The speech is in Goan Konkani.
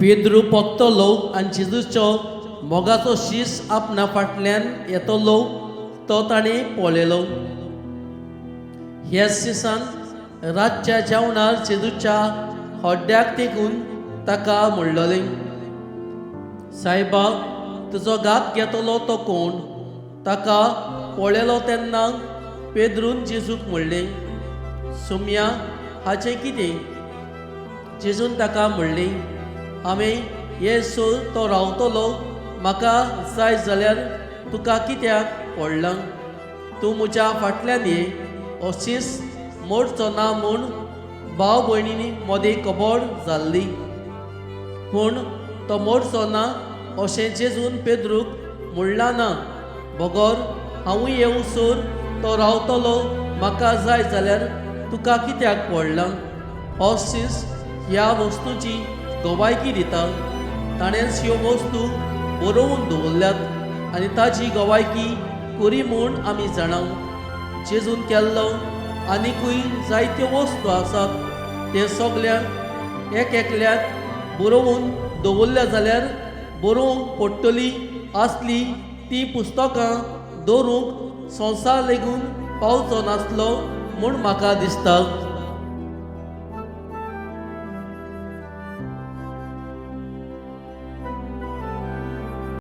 पेद्रू पोत्तलो आनी जेजूचो मोगाचो शीस आपणा फाटल्यान येतलो तो ताणें पळयलो. ह्या शिसान रातच्या जेवणार जेजूच्या हड्ड्याक तेकून ताका म्हणलोलें, सायबा, तुजो घात घेतलो तो कोण? ताका पळयलो तेन्ना पेद्रून जेजूक म्हणलें, सुम्या, हाचें कितें? जेजून ताका म्हणलें, हांवें हे सो तो रावतलो म्हाका जाय जाल्यार तुका कित्याक पडलां? तूं म्हज्या फाटल्यान ये. हो शीस मोडचो ना म्हूण भाव भयणींनी मदें कबड जाल्ली, पूण तो मोडचो ना अशें जेजून पेद्रूक म्हणलां ना, बगर हांवूय येवसर तो रावतलो म्हाका जाय जाल्यार तुका कित्याक पडलां? हो शीस ह्या वस्तूची गवायकी दिता. ताणेंच ह्यो वस्तू बरोवन दवरल्यात आनी ताजी गवायकी करी म्हूण आमी जाणां. जेजून केल्लो आनिकूय जायत्यो वस्तू आसात. ते सगल्यांक एक एकल्याक बरोवन दवरल्या जाल्यार बरोवंक पडटली आसली ती पुस्तकां दवरूंक संवसार लेगून पावचो नासलो म्हूण म्हाका दिसता.